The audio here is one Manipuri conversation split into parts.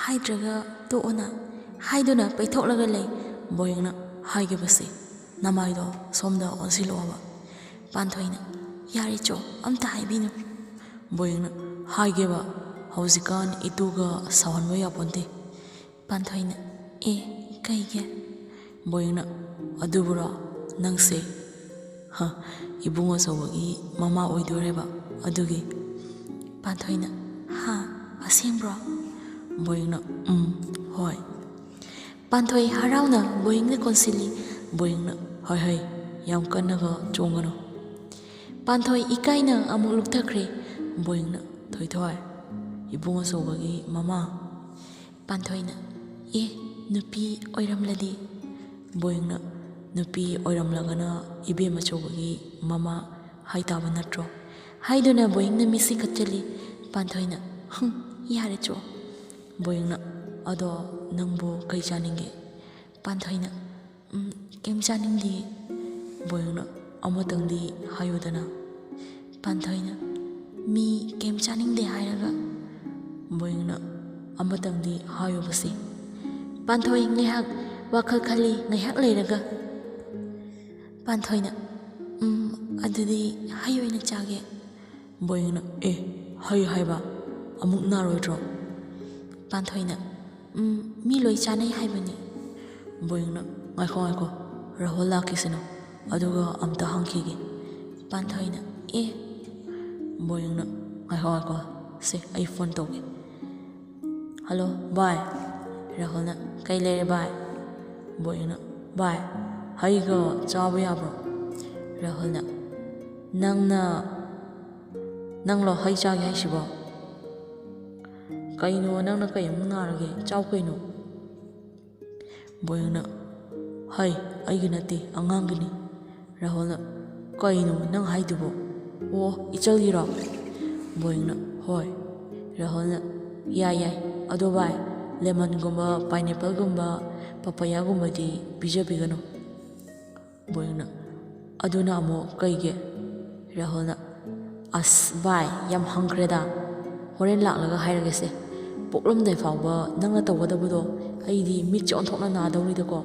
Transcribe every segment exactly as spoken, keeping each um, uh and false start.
ꯍꯥꯏꯗ꯭ꯔꯒ ꯇꯣꯛꯑꯣꯅ ꯍꯥꯏꯗꯨꯅ ꯄꯩꯊꯣꯛꯂꯒ ꯂꯩ꯫ ꯕꯣꯌꯦꯡꯅ, "ꯍꯥꯏꯒꯦꯕꯁꯦ, ꯅꯃꯥꯏꯗꯣ ꯁꯣꯝꯗ ꯑꯣꯟꯁꯤꯜꯂꯛꯑꯣꯕ꯫" ꯄꯥꯟꯊꯣꯏꯅ, "ꯌꯥꯔꯦ ꯆꯣ, ꯑꯝꯇ ꯍꯥꯏꯕꯤꯅꯨ꯫" ꯕꯣꯌꯦꯡꯅ, "ꯍꯥꯏꯒꯦꯕ, ꯍꯧꯖꯤꯛꯀꯥꯟ ꯏꯇꯨꯒ ꯁꯥꯎꯍꯟꯕ ꯌꯥꯄꯣꯟꯇꯦ꯫" ꯄꯥꯟꯊꯣꯏꯅ, "ꯑꯦ, ꯀꯩꯒꯤ?" ꯕꯣꯌꯦꯡꯅ, "ꯑꯗꯨꯕꯨꯔꯣ, ꯅꯪꯁꯦ, ꯍ, ꯏꯕꯨꯡ ꯑꯆꯧꯕꯒꯤ ꯃꯃꯥ ꯑꯣꯏꯗꯣꯔꯦꯕ, ꯑꯗꯨꯒꯤ꯫" ꯄꯥꯟꯊꯣꯏꯅ, "ꯍꯥ, ꯑꯁꯦꯡꯕ꯭ꯔꯣ?" ꯕꯣꯌꯦꯡꯅ, "ꯎꯝ, ꯍꯣꯏ꯫" ꯄꯥꯟꯊꯣꯏ ꯍꯔꯥꯎꯅ ꯕꯣꯌꯦꯡꯗ ꯀꯣꯟꯁꯤꯜꯂꯤ꯫ ꯕꯣꯌꯦꯡꯅ, "ꯍꯣꯏ, ꯍꯣꯏ, ꯌꯥꯝ ꯀꯟꯅꯒ ꯆꯣꯡꯒꯅꯨ꯫" ꯄꯥꯟꯊꯣꯏ ꯏꯀꯥꯏꯅ ꯑꯃꯨꯛ ꯂꯨꯞꯊꯈ꯭ꯔꯦ꯫ ꯕꯣꯌꯦꯡꯅ, "ꯊꯣꯏꯊꯣꯏ, ꯏꯕꯨꯡ ꯑꯆꯧꯕꯒꯤ ꯃꯃꯥ꯫" ꯄꯥꯟꯊꯣꯏꯅ, "ꯑꯦ, ꯅꯨꯄꯤ ꯑꯣꯏꯔꯝꯂꯗꯤ?" ꯕꯣꯌꯦꯡꯅ, "ꯅꯨꯄꯤ ꯑꯣꯏꯔꯝꯂꯒꯅ ꯏꯕꯦꯝ ꯑꯆꯧꯕꯒꯤ ꯃꯃꯥ ꯍꯥꯏꯇꯥꯕ ꯅꯠꯇ꯭ꯔꯣ?" ꯍꯥꯏꯗꯨꯅ ꯕꯣꯌꯦꯡꯅ ꯃꯤꯠꯁꯤ ꯈꯠꯆꯜꯂꯤ꯫ ꯄꯥꯟꯊꯣꯏꯅ, "ꯍꯨꯝ, ꯌꯥꯔꯦ ꯆꯣ꯫" ꯕꯣꯌꯦꯡꯅ, "ꯑꯗꯣ ꯅꯪꯕꯨ ꯀꯩ ꯆꯥꯅꯤꯡꯒꯦ?" ꯄꯥꯟꯊꯣꯏꯅ, "ꯎꯝ, ꯀꯩꯝ ꯆꯥꯅꯤꯡꯗꯦ꯫" ꯕꯣꯌꯦꯡꯅ, "ꯑꯃꯇꯪꯗꯤ ꯍꯥꯏꯌꯨꯗꯅ꯫" ꯄꯥꯟꯊꯣꯏꯅ, "ꯃꯤ ꯀꯩꯝ ꯆꯥꯅꯤꯡꯗꯦ ꯍꯥꯏꯔꯒ꯫" ꯕꯣꯌꯦꯡꯅ, "ꯑꯃꯇꯪꯗꯤ ꯍꯥꯏꯌꯨꯕꯁꯦ꯫" ꯄꯥꯟꯊꯣꯏ ꯉꯥꯏꯍꯥꯛ ꯋꯥꯈꯜ ꯈꯜꯂꯤ, ꯉꯥꯏꯍꯥꯛ ꯂꯩꯔꯒ ꯄꯥꯟꯊꯣꯏꯅ, "ꯎꯝ, ꯑꯗꯨꯗꯤ ꯍꯩ ꯑꯣꯏꯅ ꯆꯥꯒꯦ꯫" ꯕꯣꯌꯦꯡꯅ, "ꯑꯦ, ꯍꯩ ꯍꯥꯏꯕ? ꯑꯃꯨꯛ ꯅꯥꯔꯣꯏꯗ꯭ꯔꯣ?" ꯄꯥꯟꯊꯣꯏꯅ, "ꯎꯝ, ꯃꯤ ꯂꯣꯏ ꯆꯥꯅꯩ ꯍꯥꯏꯕꯅꯤ꯫" ꯕꯣꯌꯦꯡꯅ, "ꯉꯥꯏꯈꯣ, ꯉꯥꯏꯈꯣ, ꯔꯥꯍꯨꯜ ꯂꯥꯛꯈꯤꯁꯅꯨ, ꯑꯗꯨꯒ ꯑꯝꯇ ꯍꯪꯈꯤꯒꯦ꯫" ꯄꯥꯟꯊꯣꯏꯅ, "ꯑꯦ꯫" ꯕꯣꯌꯦꯡꯅ, "ꯉꯥꯏꯈꯣ, ꯉꯥꯏꯈꯣ, ꯁꯦ, ꯑꯩ ꯐꯣꯟ ꯇꯧꯒꯦ꯫ ꯍꯜꯂꯣ, ꯚꯥꯏ꯫" ꯔꯥꯍꯨꯜꯅ, "ꯀꯩ ꯂꯩꯔꯦ, ꯚꯥꯏ?" ꯕꯣꯌꯦꯡꯅ, "ꯚꯥꯏ, ꯍꯩꯒ ꯆꯥꯕ ꯌꯥꯕ꯭ꯔꯣ?" ꯔꯥꯍꯨꯜꯅ, "ꯅꯪꯅ, ꯅꯪꯂꯣ ꯍꯩ ꯆꯥꯒꯦ ꯍꯥꯏꯁꯤꯕꯣ? ꯀꯩꯅꯣ, ꯅꯪꯅ ꯀꯩ ꯑꯃꯨꯛ ꯅꯥꯔꯒꯦ? ꯆꯥꯎ ꯀꯩꯅꯣ꯫" ꯕꯣꯌꯦꯡꯅ, "ꯍꯩ ꯑꯩꯒꯤ ꯅꯠꯇꯦ, ꯑꯉꯥꯡꯒꯤꯅꯤ꯫" ꯔꯥꯍꯨꯜꯅ, "ꯀꯩꯅꯣ ꯅꯪ ꯍꯥꯏꯗꯨꯕꯣ? ꯑꯣ, ꯏꯆꯜꯒꯤꯔꯣ?" ꯕꯣꯌꯦꯡꯅ, "ꯍꯣꯏ꯫" ꯔꯥꯍꯨꯜꯅ, "ꯌꯥꯏ, ꯌꯥꯏ, ꯑꯗꯣ ꯚꯥꯏ, ꯂꯦꯃꯟꯒꯨꯝꯕ, ꯄꯥꯏꯅꯦꯄꯜꯒꯨꯝꯕ, ꯄꯄꯌꯥꯒꯨꯝꯕꯗꯤ ꯄꯤꯖꯕꯤꯒꯅꯨ꯫" ꯕꯣꯌꯦꯡꯅ, "ꯑꯗꯨꯅ ꯑꯃꯨꯛ ꯀꯩꯒꯤ?" ꯔꯥꯍꯨꯜꯅ, "ꯑꯁ ꯚꯥꯏ, ꯌꯥꯝ ꯍꯪꯈ꯭ꯔꯦꯗ, ꯍꯣꯔꯦꯟ ꯂꯥꯛꯂꯒ ꯍꯥꯏꯔꯒꯦꯁꯦ꯫ ꯄꯣꯛꯂꯝꯗꯥꯏ ꯐꯥꯎꯕ ꯅꯪꯅ ꯇꯧꯒꯗꯕꯗꯣ ꯑꯩꯗꯤ ꯃꯤꯠꯁꯦ ꯑꯣꯟꯊꯣꯛꯅ ꯅꯥꯗꯧꯔꯤꯗꯀꯣ꯫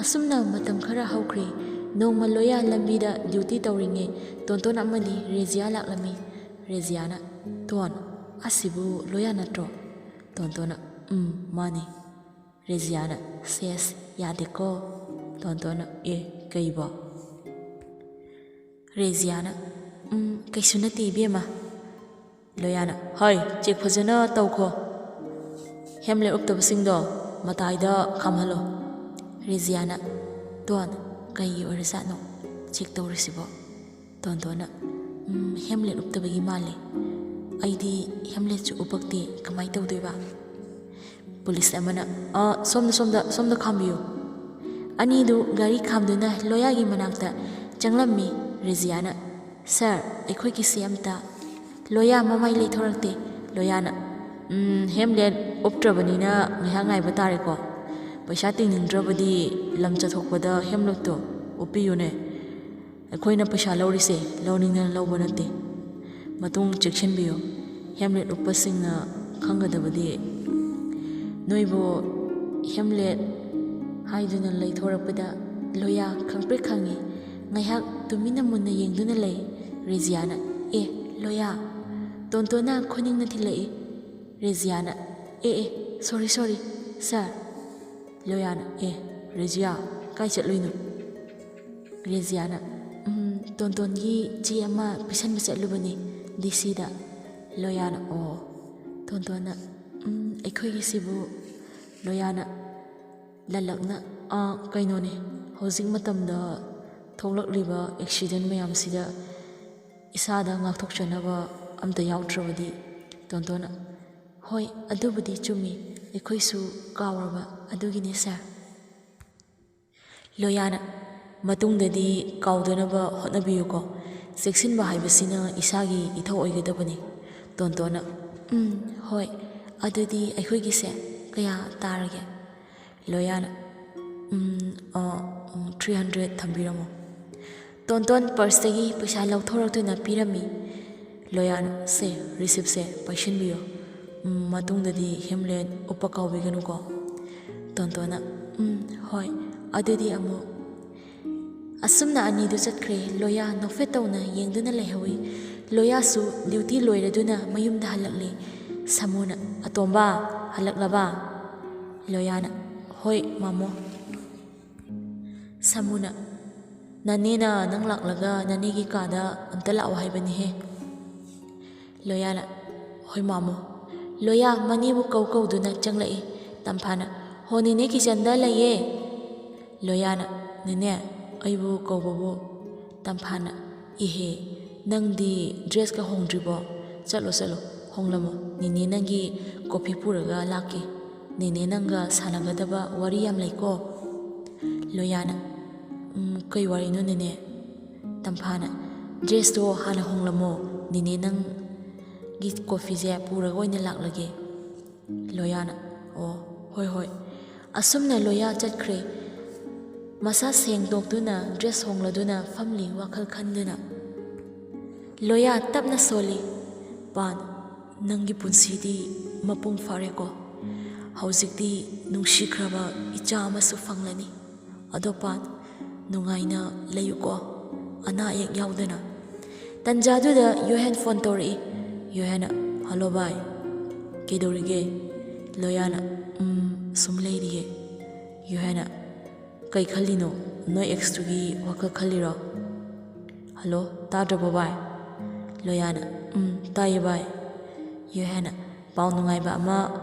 ꯑꯁꯨꯝꯅ ꯃꯇꯝ ꯈꯔ ꯍꯧꯈ꯭ꯔꯦ꯫ ꯅꯣꯡꯃ ꯂꯣꯌꯥ ꯂꯝꯕꯤꯗ ꯗ꯭ꯌꯨꯇꯤ ꯇꯧꯔꯤꯉꯩ ꯇꯣꯟꯇꯣꯟ ꯑꯃꯗꯤ ꯔꯦꯖꯤꯌꯥ ꯂꯥꯛꯂꯝꯃꯤ꯫ ꯔꯦꯖꯤꯌꯥꯅ, "ꯇꯣꯟ, ꯑꯁꯤꯕꯨ ꯂꯣꯌꯥ ꯅꯠꯇ꯭ꯔꯣ?" ꯇꯣꯟꯇꯣꯟꯅ, "ꯎꯝ, ꯃꯥꯅꯤ꯫" ꯔꯦꯖꯤꯌꯥꯅ, "ꯁꯦꯁ, ꯌꯥꯗꯦꯀꯣ꯫" ꯇꯣꯟꯇꯣꯟꯅ, "ꯑꯦ, ꯀꯩꯕꯣ?" ꯔꯦꯖꯤꯌꯥꯅ, "ꯎꯝ, ꯀꯩꯁꯨ ꯅꯠꯇꯦ ꯏꯕꯦꯝꯃ꯫" ꯂꯣꯌꯥꯅ, "ꯍꯣꯏ, ꯆꯦꯛ ꯐꯖꯅ ꯇꯧꯈꯣ꯫ ꯍꯦꯝꯂꯦꯠ ꯎꯞꯇꯕꯁꯤꯡꯗꯣ ꯃꯇꯥꯏꯗ ꯈꯥꯝꯍꯜꯂꯣ꯫" ꯔꯦꯖꯤꯌꯥꯅ, "ꯇꯣꯟ, ꯀꯩꯒꯤ ꯑꯣꯏꯔꯖꯥꯠꯅꯣ ꯆꯦꯛ ꯇꯧꯔꯤꯁꯤꯕꯣ?" ꯇꯣꯟꯇꯣꯟꯅ, "ꯎꯝ, ꯍꯦꯝꯂꯦꯠ ꯎꯞꯇꯕꯒꯤ ꯃꯥꯜꯂꯦ꯫ ꯑꯩꯗꯤ ꯍꯦꯝꯂꯦꯠꯁꯨ ꯎꯞꯄꯛꯇꯦ, ꯀꯃꯥꯏ ꯇꯧꯗꯣꯏꯕ?" ꯄꯨꯂꯤꯁ ꯑꯃꯅ, "ꯑ, ꯁꯣꯝꯗ, ꯁꯣꯝꯗ, ꯁꯣꯝꯗ ꯈꯥꯝꯕꯤꯌꯨ꯫" ꯑꯅꯤꯗꯨ ꯒꯥꯔꯤ ꯈꯥꯝꯗꯨꯅ ꯂꯣꯌꯥꯒꯤ ꯃꯅꯥꯛꯇ ꯆꯪꯂꯝꯃꯤ꯫ ꯔꯦꯖꯤꯌꯥꯅ, "ꯁꯥꯔ, ꯑꯩꯈꯣꯏꯒꯤꯁꯦ ꯑꯝꯇ꯫" ꯂꯣꯌꯥ ꯃꯃꯥꯏ ꯂꯩꯊꯣꯔꯛꯇꯦ꯫ ꯂꯣꯌꯥꯅ, "ꯎꯝ, ꯍꯦꯝꯂꯦꯠ ꯎꯞꯇ꯭ꯔꯕꯅꯤꯅ ꯉꯥꯏꯍꯥꯛ ꯉꯥꯏꯕ ꯇꯥꯔꯦꯀꯣ꯫ ꯄꯩꯁꯥ ꯇꯤꯡꯅꯤꯡꯗ꯭ꯔꯕꯗꯤ ꯂꯝ ꯆꯠꯊꯣꯛꯄꯗ ꯍꯦꯝꯂꯦꯠꯇꯣ ꯎꯞꯄꯤꯌꯨꯅꯦ꯫ ꯑꯩꯈꯣꯏꯅ ꯄꯩꯁꯥ ꯂꯧꯔꯤꯁꯦ ꯂꯧꯅꯤꯡꯗꯅ ꯂꯧꯕ ꯅꯠꯇꯦ꯫ ꯃꯇꯨꯡ ꯆꯦꯛꯁꯤꯟꯕꯤꯌꯨ, ꯍꯦꯝꯂꯦꯠ ꯎꯞꯄꯁꯤꯡꯅ ꯈꯪꯒꯗꯕꯗꯤ꯫" ꯅꯣꯏꯕꯨ ꯍꯦꯝꯂꯦꯠ ꯍꯥꯏꯗꯨꯅ ꯂꯩꯊꯣꯔꯛꯄꯗ ꯂꯣꯌꯥ ꯈꯪꯄ꯭ꯔꯦꯛ ꯈꯪꯉꯤ꯫ ꯉꯥꯏꯍꯥꯛ ꯇꯨꯃꯤꯟꯅ ꯃꯨꯟꯅ ꯌꯦꯡꯗꯨꯅ ꯂꯩ꯫ ꯔꯦꯖꯤꯌꯥꯅ, "ꯑꯦ, ꯂꯣꯌꯥ!" ꯇꯣꯟꯇꯣꯟꯅ ꯈꯨꯅꯤꯡꯅ ꯊꯤꯜꯂꯛꯏ꯫ ꯔꯦꯖꯤꯌꯥꯅ, "ꯑꯦ, ꯑꯦ, ꯁꯣꯔꯤ, ꯁꯣꯔꯤ, ꯁꯥꯔ꯫" ꯂꯣꯌꯥꯅ, "ꯑꯦ, ꯔꯦꯖꯤꯌꯥ, ꯀꯥꯏ ꯆꯠꯂꯨꯏꯅꯣ?" ꯔꯦꯖꯤꯌꯥꯅ, "ꯎꯝ, ꯇꯣꯟꯇꯣꯟꯒꯤ ꯆꯦ ꯑꯃ ꯄꯤꯁꯟꯕ ꯆꯠꯂꯨꯕꯅꯤ ꯗꯤ ꯁꯤꯗ꯫" ꯂꯣꯌꯥꯅ, "ꯑꯣ꯫" ꯇꯣꯟꯇꯣꯟꯅ, "ꯎꯝ, ꯑꯩꯈꯣꯏꯒꯤꯁꯤꯕꯨ?" ꯂꯣꯌꯥꯅ ꯂꯜꯂꯛꯅ, "ꯑꯥ, ꯀꯩꯅꯣꯅꯦ, ꯍꯧꯖꯤꯛ ꯃꯇꯝꯗ ꯊꯣꯛꯂꯛꯂꯤꯕ ꯑꯦꯛꯁꯤꯗꯦꯟ ꯃꯌꯥꯝꯁꯤꯗ ꯏꯁꯥꯗ ꯉꯥꯛꯊꯣꯛꯆꯅꯕ ꯑꯝꯇ ꯌꯥꯎꯗ꯭ꯔꯕꯗꯤ꯫" ꯇꯣꯟꯇꯣꯟꯅ, "ꯍꯣꯏ, ꯑꯗꯨꯕꯨꯗꯤ ꯆꯨꯝꯃꯤ, ꯑꯩꯈꯣꯏꯁꯨ ꯀꯥꯎꯔꯕ ꯑꯗꯨꯒꯤꯅꯤ ꯁꯥꯔ꯫" ꯂꯣꯌꯥꯅ, "ꯃꯇꯨꯡꯗꯗꯤ ꯀꯥꯎꯗꯅꯕ ꯍꯣꯠꯅꯕꯤꯌꯨꯀꯣ꯫ ꯆꯦꯛꯁꯤꯟꯕ ꯍꯥꯏꯕꯁꯤꯅ ꯏꯁꯥꯒꯤ ꯏꯊꯧ ꯑꯣꯏꯒꯗꯕꯅꯤ꯫" ꯇꯣꯟꯇꯣꯟꯅ, "ꯎꯝ, ꯍꯣꯏ, ꯑꯗꯨꯗꯤ ꯑꯩꯈꯣꯏꯒꯤꯁꯦ ꯀꯌꯥ ꯇꯥꯔꯒꯦ?" ꯂꯣꯌꯥꯅ, "ꯎꯝ, ꯑ, ꯎꯝ, ꯊ꯭ꯔꯤ ꯍꯟꯗ꯭ꯔꯦꯠ ꯊꯝꯕꯤꯔꯝꯃꯣ꯫" ꯇꯣꯟꯇꯣꯟ ꯄꯔꯁꯇꯒꯤ ꯄꯩꯁꯥ ꯂꯧꯊꯣꯔꯛꯇꯨꯅ ꯄꯤꯔꯝꯃꯤ꯫ ꯂꯣꯌꯥꯅ, "ꯁꯦ, ꯔꯤꯁꯤꯞꯁꯦ ꯄꯥꯏꯁꯤꯟꯕꯤꯌꯣ꯫" ꯎꯝ, ꯃꯇꯨꯡꯗꯗꯤ ꯍꯦꯝꯂꯦꯠ ꯎꯞꯄ ꯀꯥꯎꯕꯤꯒꯅꯨꯀꯣ꯫ ꯇꯣꯟꯇꯣꯟꯅ, "ꯎꯝ, ꯍꯣꯏ, ꯑꯗꯨꯗꯤ ꯑꯃꯨꯛ"꯫ ꯑꯁꯨꯝꯅ ꯑꯅꯤꯗꯨ ꯆꯠꯈ꯭ꯔꯦ꯫ ꯂꯣꯌꯥ ꯅꯣꯛꯐꯦꯠ ꯇꯧꯅ ꯌꯦꯡꯗꯨꯅ ꯂꯩꯍꯧꯏ꯫ ꯂꯣꯌꯥꯁꯨ ꯗ꯭ꯌꯨꯇꯤ ꯂꯣꯏꯔꯗꯨꯅ ꯃꯌꯨꯝꯗ ꯍꯜꯂꯛꯂꯤ꯫ ꯁꯥꯃꯨꯅ, "ꯑꯇꯣꯝꯕ, ꯍꯜꯂꯛꯂꯕ?" ꯂꯣꯌꯥꯅ, "ꯍꯣꯏ, ꯃꯥꯃꯣ"꯫ ꯁꯥꯃꯨꯅ, "ꯅꯅꯦꯅ ꯅꯪ ꯂꯥꯛꯂꯒ ꯅꯅꯦꯒꯤ ꯀꯥꯗ ꯑꯝꯇ ꯂꯥꯛꯑꯣ ꯍꯥꯏꯕꯅꯤꯍꯦ"꯫ ꯂꯣꯌꯥꯅ, "ꯍꯣꯏ, ꯃꯥꯃꯣ"꯫ ꯂꯣꯌꯥ ꯃꯅꯦꯕꯨ ꯀꯧ ꯀꯧꯗꯨꯅ ꯆꯪꯂꯛꯏ꯫ ꯇꯝꯐꯥꯅ, "ꯍꯣ, ꯅꯦꯅꯦ ꯀꯤꯆꯟꯗ ꯂꯩꯌꯦ"꯫ ꯂꯣꯌꯥꯅ, "ꯅꯦꯅꯦ, ꯑꯩꯕꯨ ꯀꯧꯕꯕꯨ"꯫ ꯇꯝꯐꯥꯅ, "ꯏꯍꯦ, ꯅꯪꯗꯤ ꯗ꯭ꯔꯦꯁꯀ ꯍꯣꯡꯗ꯭ꯔꯤꯕꯣ? ꯆꯠꯂꯣ, ꯆꯠꯂꯣ, ꯍꯣꯡꯂꯝꯃꯣ꯫ ꯅꯦꯅꯦ ꯅꯪꯒꯤ ꯀꯣꯐꯤ ꯄꯨꯔꯒ ꯂꯥꯛꯀꯦ꯫ ꯅꯦꯅꯦ ꯅꯪꯒ ꯁꯥꯟꯅꯒꯗꯕ ꯋꯥꯔꯤ ꯌꯥꯝ ꯂꯩꯀꯣ"꯫ ꯂꯣꯌꯥꯅ, "ꯎꯝ, ꯀꯩ ꯋꯥꯔꯤꯅꯣ ꯅꯦꯅꯦ?" ꯇꯝꯐꯥꯅ, "ꯗ꯭ꯔꯦꯁꯇꯣ ꯍꯥꯟꯅ ꯍꯣꯡꯂꯝꯃꯣ꯫ ꯅꯦꯅꯦ ꯅꯪꯒꯤ ꯀꯣꯐꯤꯁꯦ ꯄꯨꯔꯒ ꯑꯣꯏꯅ ꯂꯥꯛꯂꯒꯦ"꯫ ꯂꯣꯌꯥꯅ, "ꯑꯣ, ꯍꯣꯏ, ꯍꯣꯏ"꯫ ꯑꯁꯨꯝꯅ ꯂꯣꯌꯥ ꯆꯠꯈ꯭ꯔꯦ꯫ ꯃꯁꯥ ꯁꯦꯡꯗꯣꯛꯇꯨꯅ, ꯗ꯭ꯔꯦꯁ ꯍꯣꯡꯂꯗꯨꯅ ꯐꯝꯂꯤ ꯋꯥꯈꯜ ꯈꯟꯗꯨꯅ꯫ ꯂꯣꯌꯥ ꯇꯞꯅ ꯁꯣꯜꯂꯤ, "ꯄꯥꯟ, ꯅꯪꯒꯤ ꯄꯨꯟꯁꯤꯗꯤ ꯃꯄꯨꯡ ꯐꯥꯔꯦꯀꯣ꯫ ꯍꯧꯖꯤꯛꯇꯤ ꯅꯨꯡꯁꯤꯈ꯭ꯔꯕ ꯏꯆꯥ ꯑꯃꯁꯨ ꯐꯪꯂꯅꯤ꯫ ꯑꯗꯣ ꯄꯥꯟ, ꯅꯨꯡꯉꯥꯏꯅ ꯂꯩꯌꯨꯀꯣ, ꯑꯅꯥ ꯑꯌꯦꯛ ꯌꯥꯎꯗꯅ"꯫ ꯇꯟꯖꯥꯗꯨꯗ ꯌꯣꯍꯦꯟ ꯐꯣꯟ ꯇꯧꯔꯛꯏ꯫ ꯌꯣꯍꯦꯟꯅ, "ꯍꯜꯂꯣ ꯚꯥꯏ, ꯀꯩꯗꯧꯔꯤꯒꯦ?" ꯂꯣꯌꯥꯅ, "ꯎꯝ, ꯁꯨꯝ ꯂꯩꯔꯤꯌꯦ"꯫ ꯌꯣꯍꯦꯟꯅ, "ꯀꯩ ꯈꯜꯂꯤꯅꯣ? ꯅꯣꯏ ꯑꯦꯛꯁꯇꯨꯒꯤ ꯋꯥꯈꯜ ꯈꯜꯂꯤꯔꯣ?" "ꯍꯜꯂꯣ, ꯇꯥꯗ꯭ꯔꯕꯣ ꯚꯥꯏ?" ꯂꯣꯌꯥꯅ, "ꯎꯝ, ꯇꯥꯏꯌꯦ ꯚꯥꯏ"꯫ ꯌꯣꯍꯦꯟꯅ, "ꯄꯥꯎ ꯅꯨꯡꯉꯥꯏꯕ ꯑꯃ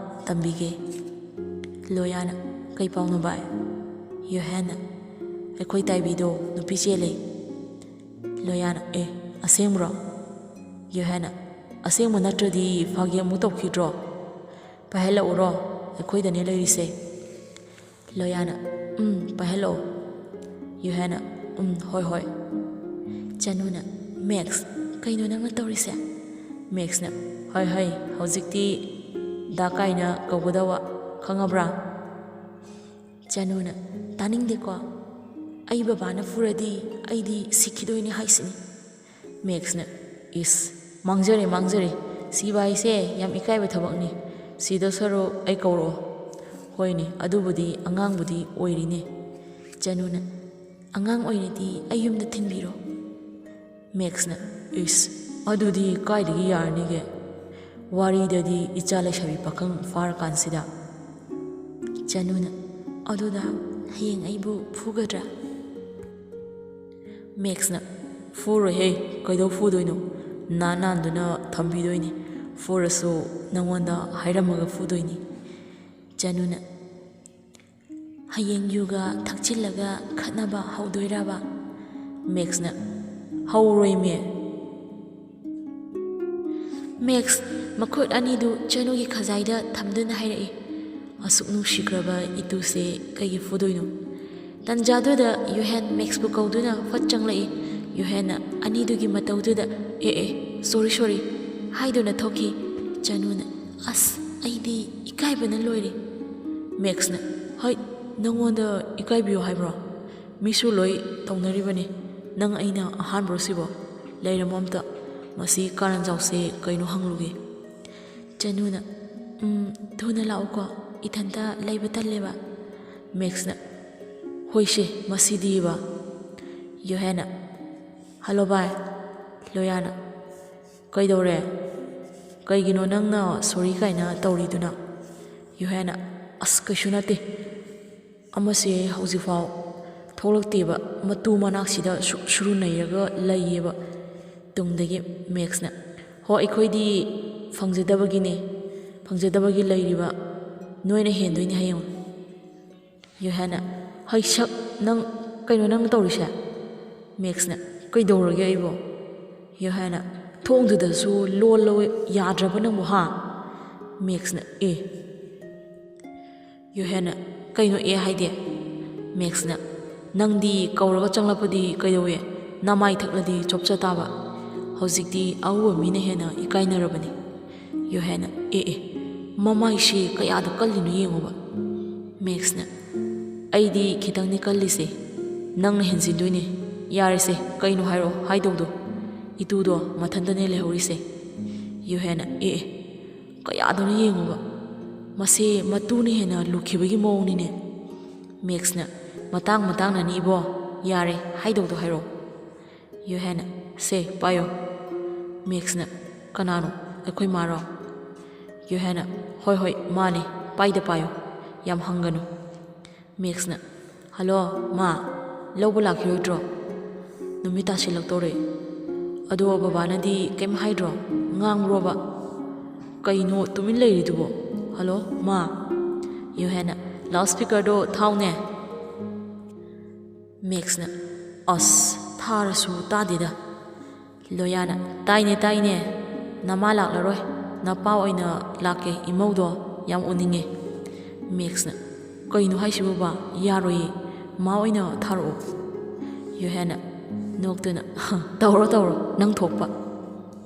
ꯇꯝꯕꯤꯒꯦ"꯫ ꯂꯣꯌꯥꯅ, "ꯀꯩ ꯄꯥꯎꯅꯣ ꯚꯥꯏ?" ꯌꯣꯍꯦꯟꯅ, "ꯑꯩꯈꯣꯏ ꯇꯥꯏꯕꯤꯗꯣ ꯅꯨꯄꯤ ꯆꯦꯜꯂꯦ"꯫ ꯂꯣꯌꯥꯅ, "ꯑꯦ, ꯑꯁꯦꯡꯕ꯭ꯔꯣ?" ꯌꯣꯍꯦꯟꯅ, "ꯑꯁꯦꯡꯕ ꯅꯠꯇ꯭ꯔꯗꯤ ꯐꯥꯒꯤ ꯑꯃꯨꯛ ꯇꯧꯈꯤꯗ꯭ꯔꯣ? ꯄꯥꯏꯍꯜꯂꯛꯎꯔꯣ? ꯑꯩꯈꯣꯏꯗꯅꯦ ꯂꯩꯔꯤꯁꯦ"꯫ ꯂꯣꯌꯥꯅ, "ꯎꯝ, ꯄꯥꯏꯍꯜꯂꯛꯑꯣ"꯫ ꯌꯣꯍꯦꯟꯅ, "ꯎꯝ, ꯍꯣꯏ, ꯍꯣꯏ"꯫ ꯆꯅꯨꯅ, "ꯃꯦꯛꯁ, ꯀꯩꯅꯣ ꯅꯪꯅ ꯇꯧꯔꯤꯁꯦ?" ꯃꯦꯛꯁꯅ, "ꯍꯣꯏ, ꯍꯣꯏ, ꯍꯧꯖꯤꯛꯇꯤ ꯗꯥ ꯀꯥꯏꯅ ꯀꯧꯒꯗꯕ, ꯈꯪꯉꯕ꯭ꯔꯥ?" ꯆꯅꯨꯅ, "ꯇꯥꯅꯤꯡꯗꯦꯀꯣ꯫ ꯑꯩ ꯕꯕꯥꯅ ꯐꯨꯔꯗꯤ ꯑꯩꯗꯤ ꯁꯤꯈꯤꯗꯣꯏꯅꯦ ꯍꯥꯏꯁꯤꯅꯤ"꯫ ꯃꯦꯛꯁꯅ, "ꯏꯁ, ꯃꯥꯡꯖꯔꯦ, ꯃꯥꯡꯖꯔꯦ꯫ "ꯁꯤꯕ ꯍꯥꯏꯁꯦ ꯌꯥꯝ ꯏꯀꯥꯏꯕ ꯊꯕꯛꯅꯤ꯫ ꯁꯤꯗ ꯁꯔꯨꯛ ꯑꯩ ꯀꯧꯔꯛꯑꯣ꯫" "ꯍꯣꯏꯅꯦ, ꯑꯗꯨꯕꯨꯗꯤ ꯑꯉꯥꯡꯕꯨꯗꯤ ꯑꯣꯏꯔꯤꯅꯦ꯫" ꯆꯅꯨꯅ, "ꯑꯉꯥꯡ ꯑꯣꯏꯔꯗꯤ ꯑꯩ ꯌꯨꯝꯗ ꯊꯤꯟꯕꯤꯔꯣ꯫" ꯃꯦꯛꯁꯅ, "ꯏꯁ, ꯑꯗꯨꯗꯤ ꯀꯥꯏꯗꯒꯤ ꯌꯥꯔꯅꯤꯒꯦ? ꯋꯥꯔꯤꯗꯗꯤ ꯏꯆꯥ ꯂꯩꯁꯥꯕꯤ ꯄꯥꯈꯪ ꯐꯥꯔꯀꯥꯟꯁꯤꯗ꯫" ꯆꯅꯨꯅ, "ꯑꯗꯨꯗ ꯍꯌꯦꯡ ꯑꯩꯕꯨ ꯐꯨꯒꯗ꯭ꯔꯥ?" ꯃꯦꯛꯁꯅ, "ꯐꯨꯔꯣꯏꯍꯦ, ꯀꯩꯗꯧ ꯐꯨꯗꯣꯏꯅꯣ? ꯅꯥꯟ ꯅꯥꯟꯗꯨꯅ ꯊꯝꯕꯤꯗꯣꯏꯅꯤ꯫ ꯐꯨꯔꯁꯨ ꯅꯪꯉꯣꯟꯗ ꯍꯥꯏꯔꯝꯃꯒ ꯐꯨꯗꯣꯏꯅꯤ꯫" ꯆꯅꯨꯅ, "ꯍꯌꯦꯡ ꯌꯨꯒ ꯊꯛꯆꯤꯜꯂꯒ ꯈꯠꯅꯕ ꯍꯧꯗꯣꯏꯔꯕ?" ꯃꯦꯛꯁꯅ, "ꯍꯧꯔꯣꯏꯃꯦ꯫" ꯃꯦꯛꯁ ꯃꯈꯨꯠ ꯑꯅꯤꯗꯨ ꯆꯅꯨꯒꯤ ꯈꯖꯥꯏꯗ ꯊꯝꯗꯨꯅ ꯍꯥꯏꯔꯛꯏ, "ꯑꯁꯨꯛ ꯅꯨꯡꯁꯤꯈ꯭ꯔꯕ ꯏꯇꯨꯁꯦ ꯀꯩꯒꯤ ꯐꯨꯗꯣꯏꯅꯣ?" ꯇꯟꯖꯥꯗꯨꯗ ꯌꯨꯍꯦꯟ ꯃꯦꯛꯁꯄꯨ ꯀꯧꯗꯨꯅ ꯐꯠ ꯆꯪꯂꯛꯏ꯫ ꯌꯨꯍꯦꯟꯅ ꯑꯅꯤꯗꯨꯒꯤ ꯃꯇꯧꯗꯨꯗ, "ꯑꯦ ꯑꯦ, ꯁꯣꯔꯤ ꯁꯣꯔꯤ" ꯍꯥꯏꯗꯨꯅ ꯊꯣꯛꯈꯤ꯫ ꯆꯅꯨꯅ, "ꯑꯁ, ꯑꯩꯗꯤ ꯏꯀꯥꯏꯕꯅ ꯂꯣꯏꯔꯦ꯫" ꯃꯦꯛꯁꯅ, "ꯍꯩꯠ, ꯅꯪꯉꯣꯟꯗ ꯏꯀꯥꯏꯕꯤꯌꯨ ꯍꯥꯏꯕ꯭ꯔꯣ? ꯃꯤꯁꯨ ꯂꯣꯏ ꯇꯧꯅꯔꯤꯕꯅꯤ꯫ ꯅꯪ ꯑꯩꯅ ꯑꯍꯥꯟꯕ꯭ꯔꯣ ꯁꯤꯕꯣ? ꯂꯩꯔꯝꯃꯣ ꯑꯝꯇ꯫ ꯃꯁꯤ ꯀꯥꯔꯟꯖꯥꯎꯁꯦ ꯀꯩꯅꯣ ꯍꯪꯂꯨꯒꯦ꯫" ꯆꯅꯨꯅ, "ꯎꯝ, ꯊꯨꯅ ꯂꯥꯛꯎꯀꯣ, ꯏꯊꯟꯇ ꯂꯩꯕ ꯇꯜꯂꯦꯕ꯫" ꯃꯦꯛꯁꯅ, "ꯍꯣꯏꯁꯦ, ꯃꯁꯤꯗꯤꯕ꯫" ꯌꯣꯍꯦꯟꯅ, "ꯍꯜꯂꯣ ꯚꯥꯏ꯫" ꯂꯣꯌꯥꯅ, "ꯀꯩꯗꯧꯔꯦ? ꯀꯩꯒꯤꯅꯣ ꯅꯪꯅ ꯁꯣꯔꯤ ꯀꯥꯏꯅ ꯇꯧꯔꯤꯗꯨꯅ?" ꯌꯣꯍꯦꯟꯅ, "ꯑꯁ, ꯀꯩꯁꯨ ꯅꯠꯇꯦ꯫ ꯑꯃꯁꯦ ꯍꯧꯖꯤꯛꯐꯥꯎ ꯊꯣꯛꯂꯛꯇꯦꯕ, ꯃꯇꯨ ꯃꯅꯥꯛꯁꯤꯗ ꯁꯨ-, ꯁꯨꯔꯨ ꯅꯩꯔꯒ ꯂꯩꯌꯦꯕ꯫" ꯇꯨꯡꯗꯒꯤ ꯃꯦꯛꯁꯅ, "ꯍꯣ, ꯑꯩꯈꯣꯏꯗꯤ ꯐꯪꯖꯗꯕꯒꯤꯅꯦ, ꯐꯪꯖꯗꯕꯒꯤ ꯂꯩꯔꯤꯕ, ꯅꯣꯏꯅ ꯍꯦꯟꯗꯣꯏꯅꯦ ꯍꯌꯦꯡ꯫" ꯌꯣꯍꯦꯟꯅ, "ꯍꯩ ꯁꯛ, ꯅꯪ ꯀꯩꯅꯣ ꯅꯪꯅ ꯇꯧꯔꯤꯁꯦ?" ꯃꯦꯛꯁꯅ, "ꯀꯩꯗꯧꯔꯒꯦ ꯑꯩꯕꯣ?" ꯌꯣꯍꯦꯟꯅ, "ꯊꯣꯡꯗꯨꯗꯁꯨ ꯂꯣꯜꯂꯣ ꯌꯥꯗ꯭ꯔꯕ ꯅꯪꯕꯨ, ꯍꯥ?" ꯃꯦꯛꯁꯅ, "ꯑꯦ꯫" ꯌꯣꯍꯦꯟꯅ, "ꯀꯩꯅꯣ ꯑꯦ ꯍꯥꯏꯗꯤ?" ꯃꯦꯛꯁꯅ, "ꯅꯪꯗꯤ ꯀꯧꯔꯒ ꯆꯪꯂꯛꯄꯗꯤ ꯀꯩꯗꯧꯋꯦ? ꯅꯃꯥꯏ ꯊꯛꯂꯗꯤ ꯆꯣꯞꯆ ꯇꯥꯕ꯫ ꯍꯧꯖꯤꯛꯇꯤ ꯑꯎꯕ ꯃꯤꯅ ꯍꯦꯟꯅ ꯏꯀꯥꯏꯅꯔꯕꯅꯤ꯫" ꯌꯣꯍꯦꯟꯅ, "ꯑꯦ ꯑꯦ, ꯃꯃꯥꯏꯁꯤ ꯀꯌꯥꯗ ꯀꯜꯂꯤꯅꯣ ꯌꯦꯡꯉꯨꯕ꯫" ꯃꯦꯛꯁꯅ, "ꯑꯩꯗꯤ ꯈꯤꯇꯪꯅꯤ ꯀꯜꯂꯤꯁꯦ, ꯅꯪꯅ ꯍꯦꯟꯖꯤꯟꯗꯣꯏꯅꯦ꯫ ꯌꯥꯔꯦꯁꯦ, ꯀꯩꯅꯣ ꯍꯥꯏꯔꯛꯑꯣ ꯍꯥꯏꯗꯧꯗꯣ꯫ ꯏꯇꯨꯗꯣ ꯃꯊꯟꯇꯅꯦ ꯂꯩꯍꯧꯔꯤꯁꯦ꯫" ꯌꯨꯍꯦꯟꯅ, ꯑꯦ ꯑꯦ, ꯀꯌꯥꯗꯅꯣ ꯌꯦꯡꯉꯨꯕ, ꯃꯁꯦ ꯃꯇꯨꯅ ꯍꯦꯟꯅ ꯂꯨꯈꯤꯕꯒꯤ ꯃꯑꯣꯡꯅꯤꯅꯦ꯫ ꯃꯦꯛꯁꯅ, ꯃꯇꯥꯡ ꯃꯇꯥꯡꯅꯅꯤ ꯏꯕꯣ, ꯌꯥꯔꯦ, ꯍꯥꯏꯗꯧꯗꯣ ꯍꯥꯏꯔꯛꯑꯣ꯫ ꯌꯨꯍꯦꯟꯅ, ꯁꯦ ꯄꯥꯏꯌꯣ꯫ ꯃꯦꯛꯁꯅ, ꯀꯅꯥꯅꯣ? ꯑꯩꯈꯣꯏ ꯃꯥꯔꯣ? ꯌꯨꯍꯦꯟꯅ, ꯍꯣꯏ ꯍꯣꯏ ꯃꯥꯅꯦ, ꯄꯥꯏꯗ ꯄꯥꯏꯌꯣ, ꯌꯥꯝ ꯍꯪꯒꯅꯨ꯫ ꯃꯦꯛꯁꯅ, ꯍꯜꯂꯣ ꯃꯥ, ꯂꯧꯕ ꯂꯥꯛꯈꯤꯔꯣꯏꯗ꯭ꯔꯣ? ꯅꯨꯃꯤꯠ ꯇꯥꯁꯤꯜꯂꯛꯇꯧꯔꯦ꯫ ꯑꯗꯣ ꯕꯕꯥꯅꯗꯤ ꯀꯩꯝ ꯍꯥꯏꯗ꯭ꯔꯣ? ꯉꯥꯡꯕ꯭ꯔꯣꯕ? ꯀꯩꯅꯣ ꯇꯨꯃꯤꯟ ꯂꯩꯔꯤꯗꯨꯕꯣ? ꯍꯜꯂꯣ ꯃꯥ꯫ ꯌꯨꯍꯦꯟꯅ, ꯂꯥꯎꯠ ꯁ꯭ꯄꯤꯀꯔꯗꯣ ꯊꯥꯎꯅꯦ꯫ ꯃꯦꯛꯁꯅ, ꯑꯁ, ꯊꯥꯔꯁꯨ ꯇꯥꯗꯦꯗ꯫ ꯂꯣꯌꯥꯅ, ꯇꯥꯏꯅꯦ ꯇꯥꯏꯅꯦ, ꯅꯃꯥ ꯂꯥꯛꯂꯔꯣꯏ, ꯅꯄꯥ ꯑꯣꯏꯅ ꯂꯥꯛꯀꯦ, ꯏꯃꯧꯗꯣ ꯌꯥꯝ ꯎꯅꯤꯡꯉꯦ꯫ ꯃꯦꯛꯁꯅ, ꯀꯩꯅꯣ ꯍꯥꯏꯁꯤꯕꯣ ꯕꯥ? ꯌꯥꯔꯣꯏꯌꯦ, ꯃꯥ ꯑꯣꯏꯅ ꯊꯥꯔꯛꯑꯣ꯫ ꯌꯨꯍꯦꯟꯅ ꯅꯣꯛꯇꯨꯅ, ꯇꯧꯔꯣ ꯇꯧꯔꯣ, ꯅꯪ ꯊꯣꯛꯄ꯫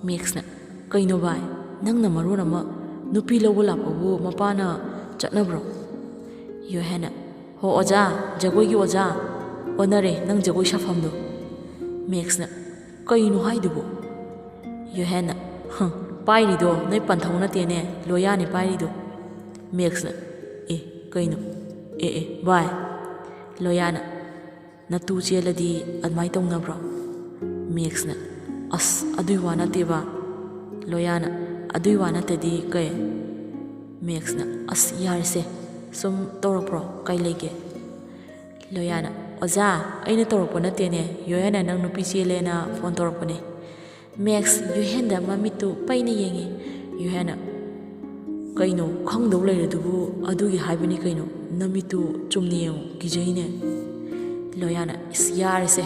ꯃꯦꯛꯁꯅ, ꯀꯩꯅꯣ ꯚꯥꯏ, ꯅꯪꯅ ꯃꯔꯣꯟ ꯑꯃ ꯅꯨꯄꯤ ꯂꯧꯕ ꯂꯥꯛꯄꯕꯨ ꯃꯄꯥꯅ ꯆꯠꯅꯕ꯭ꯔꯣ? ꯌꯨꯍꯦꯟꯅ, ꯍꯣ ꯑꯣꯖꯥ, ꯖꯒꯣꯏꯒꯤ ꯑꯣꯖꯥ, ꯑꯣꯟꯅꯔꯦ ꯅꯪ ꯖꯒꯣꯏ ꯁꯥꯐꯝꯗꯣ꯫ ꯃꯦꯛꯁꯅ, ꯀꯩꯅꯣ ꯍꯥꯏꯗꯨꯕꯨ? ꯌꯨꯍꯦꯟꯅ, ꯍꯪ, ꯄꯥꯏꯔꯤꯗꯣ ꯅꯣꯏ ꯄꯟꯊꯧ ꯅꯠꯇꯦꯅꯦ, ꯂꯣꯌꯥꯅꯦ ꯄꯥꯏꯔꯤꯗꯣ꯫ ꯃꯦꯛꯁꯅ, ꯑꯦ, ꯀꯩꯅꯣ? ꯑꯦ ꯑꯦ ꯚꯥꯏ꯫ ꯂꯣꯌꯥꯅ, ꯅꯇꯨ ꯆꯦꯜꯂꯗꯤ ꯑꯗꯨꯃꯥꯏꯅ ꯇꯧꯅꯕ꯭ꯔꯣ? ꯃꯦꯛꯁꯅ, ꯑꯁ, ꯑꯗꯨꯏ ꯋꯥ ꯅꯠꯇꯦꯕ꯫ ꯂꯣꯌꯥꯅ, ꯑꯗꯨꯏ ꯋꯥ ꯅꯠꯇꯗꯤ ꯀꯩ? ꯃꯦꯛꯁꯅ, ꯑꯁ, ꯌꯥꯔꯦꯁꯦ, ꯁꯨꯝ ꯇꯧꯔꯛꯄ꯭ꯔꯣ? ꯀꯩ ꯂꯩꯒꯦ? ꯂꯣꯌꯥꯅ, ꯑꯣꯖꯥ, ꯑꯩꯅ ꯇꯧꯔꯛꯄ ꯅꯠꯇꯦꯅꯦ, ꯌꯨꯍꯦꯟꯅ ꯅꯪ ꯅꯨꯄꯤ ꯆꯦꯜꯂꯦꯅ ꯐꯣꯟ ꯇꯧꯔꯛꯄꯅꯦ꯫ ꯃꯦꯛꯁ ꯌꯨꯍꯦꯟꯗ ꯃꯃꯤꯠꯇꯨ ꯄꯩꯅ ꯌꯦꯡꯉꯤ꯫ ꯌꯨꯍꯦꯟꯅ, ꯀꯩꯅꯣ, ꯈꯪꯗꯧ ꯂꯩꯔꯗꯨꯕꯨ? ꯑꯗꯨꯒꯤ ꯍꯥꯏꯕꯅꯤ ꯀꯩꯅꯣ, ꯅꯃꯤꯠꯇꯨ ꯆꯨꯝꯅ ꯌꯦꯡꯉꯨ, ꯀꯤꯖꯩꯅꯦ꯫ ꯂꯣꯌꯥꯅ, ꯏꯁ, ꯌꯥꯔꯦꯁꯦ,